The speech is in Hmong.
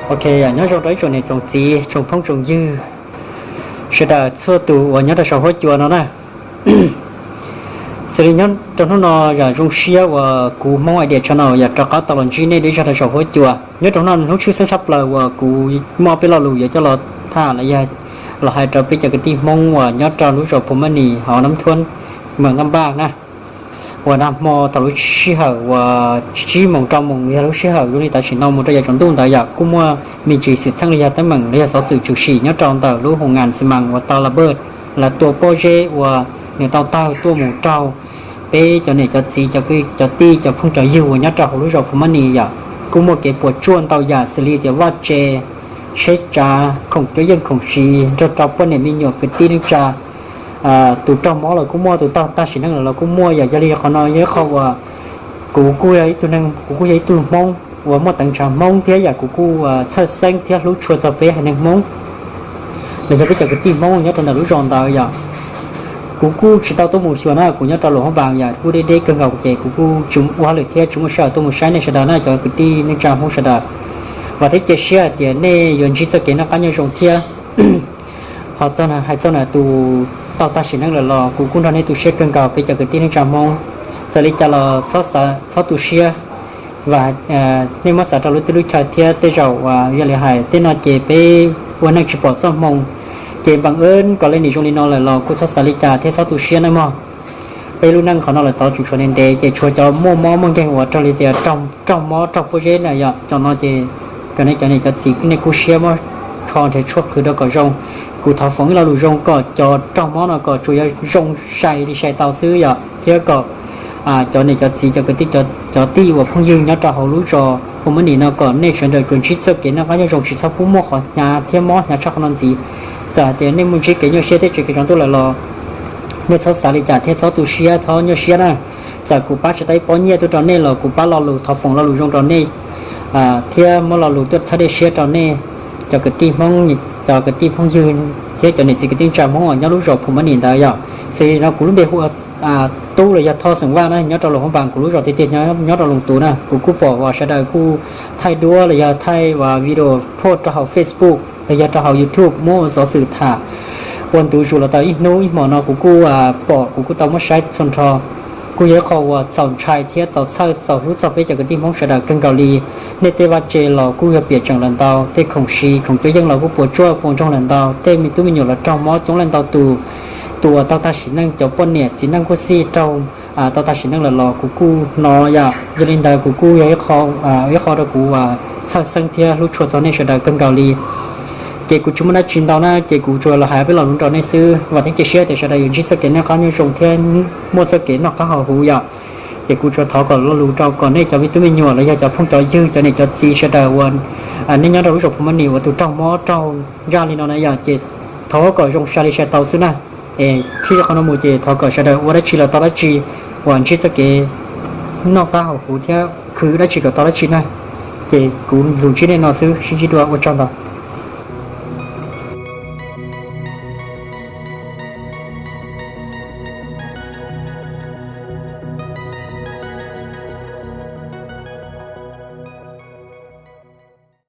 Ok, nyob zoo rau ib tsoom niam tsoom txiv, tsoom phooj tsoom ywg, sawv daws txhua tus uas nyob rau saum huab cua no na. Xws li nyob rau hnub no yam zoo siab uas kuv Hmoob Idea Channel yam rov qab tau los ntsib nej dua zog rau saum huab cua. Nyob rau hnub no hnub tshwj xeeb tshaj plaws uas kuv muaj peb lo lus yuav coj los tham los yog los hais rau peb cov kwv tij Hmoob uas nyob rau lub zos Phu Mab Nis hauv Nab Thuab, Meem Naj Npaj na. Uas nag hmo thaum lub sij hawm uas tsib moos rau moos yog lub sij hawm zoo li tam sim no mus rau yav tsaus ntuj ntawd yom, kuj muaj me ntsis xwm txheej los yog teeb meem los yog xov xwm tshwm sim nyob rau ntawm lub hoo ngas xi mas uas tau la bej, lawv tua pob zeb uas nws tau tawg tuaj mus raug peb cov niam cov txiv, cov kwv cov tij, cov phooj cov ywg uas nyob rau hauv lub zos Phu Mab Nis yom. Kuj muaj kev puas tsuaj ntau yam xws li tias vaj tse, tsheb tsav, khoom cuab yeej khoom siv nrog rau poj niam me nyuam kwv tij neej tsa. Tus raug mob los kuj muaj, tus tau tag sim neej lawm los kuj muaj yom. Yog li qhov no yog ib qho uas kuv kuj yog ib tug neeg, kuv kuj yog ib tug Hmoob uas muaj teev ntshav Hmoob thiab yom, kuv kuj txhawj xeeb thiab hlub tshua txog peb haiv neeg Hmoob los yog peb cov kwv tij Hmoob nyob rau ntawm lub zos ntawd yom. Kuv kuj tsis tau tuaj mus xyuas na, kuv nyob rau Luam Phab Npas yom, kuj deb deb kawg nkaus ces kuv kuj tsis ua hauj lwm thiab tsis muaj sij hawm tuaj mus saib nej sawv daws na cov kwv tij neej tsa Hmoob sawv daws. Vam thiab cia siab hais tias nej yuav ntsib txoj kev noj qab nyob zoo thiab. Ho txog hais txog ntawm tus tau tag sim neej lawm los kuv kuj nrog nej tu siab kawg nkaus peb cov kwv tij neej tsa Hmoob. Txawm li cas los txhob tu siab, vam nej muab xav rau lub teb lub chaw thiab tej zaum uas yog li hais tej no ces peb ua neej tsis pom txoj hmoo, ces npam wb kom li nim zoo li no lawm los kuj txhob xav li cas thiab txhob tu siab nawb mog. Peb lub neej qhov no lawm tod tseem tshuav ntev ntev ces tshuav cov muaj mob muaj nkeeg uas raug li tias raug mob raug pob zeb na yom, cov no ces kom nej cov niam cov txiv nej kub siab muab kho nrhiav tshuaj qhwv rau kom zoo. Kuv thov foom ib lo lus zoo kom cov raug mob no kom tsuas yuav zoo sai li sai tau xwb yom, thiab kom cov niam cov txiv cov kwv tij cov tij uas phooj ywg nyob rau hauv lub zos Phu Mab Nis no kom nej sawv daws tsuas ntsib txoj kev noj qab nyob zoo tsis txhob pub muaj qhov hnyav thiab mob hnyav tshaj qhov no ntxiv. Txawm hais tias nej muaj ntsib kev nyuaj siab thiab tsis kev tsaus ntuj lawm los nej txhob xav li cas thiab txhob tu siab txhob nyuaj siab na. Txawm kuv pab tsis tau ib pob nyiaj tuaj rau nej los kuv pab lo lus thov foom lo lus zoo rau nej thiab muab lo lus tuaj txhawb dej siab rau nej cov kwv tij Hmoob, cov kwv tij phooj ywg thiab cov niam txiv kwv tij neej tsa Hmoob uas nyob lub zos Phu Mab Nis ntawd yom. Xws li no kuv lub npe hu ua Tub los yog Thoj xeem Vaj na, nyob rau Luam Phab Npas, kuv lub zos tiag tiag nyob rau Loos Tus na. Kuv kuj pom uas sawv daws kuj thaij duab los yog thaij uas video post rau hauv Facebook los yog rau hauv YouTube muab ua xov xwm tham ua ntu zus los tau ib hnub ib hmos no kuv kuj pom, kuv kuj tau muab saib txhua nrho. Kuj yog ib qho uas txaus ntshai thiab txaus txhawj txaus hlub txog peb cov kwv tij Hmoob sawv daws kawg nkaus li. Nej tej vaj tse los kuj yog piam tseem lawm ntau, tej khoom siv khoom cuab yeej los kuj puas tsuaj puas ntsoog lawm ntau, tej me tub me nyuam los raug mob coob leej ntau tus. Tus uas tau tag sim neej cov poj niam txiv neej kuj xij raug tau tag sim neej lawm los kuv kuj hnov yom. Yog li ntawd kuv kuj yog ib qho rau kuv txhawj xeeb thiab hlub tshua txog nej sawv daws kawg nkaus li. Ces kuv tsis muaj dab tsi ntau na, ces kuv tsuas los hais peb lo lus rau nej xwb. Vam thiab cia siab tias sawv daws yuav ntsib txoj kev noj qab nyob zoo thiab muaj txoj kev noj qab haus huv yom. Ces kuv tsuas thov kom lo lus rau kom nej cov me tub me nyuam los yog cov phooj cov ywg cov niam cov txiv sawv daws uas nej nyob rau lub zos Phu Mab Nis uas tus raug mob raug ntsaj li no na yom, ces thov kom zoo sai li sai tau xwb na. Es txij qhov no mus ces thov kom sawv daws ua dab tsi los tau dab tsi, uas ntsib txoj kev noj qab haus huv thiab khwv dab tsi kom tau dab tsi na. Ces kuv lus ntsib nej no xwb, sib ntsib dua, ua tsaug ntau.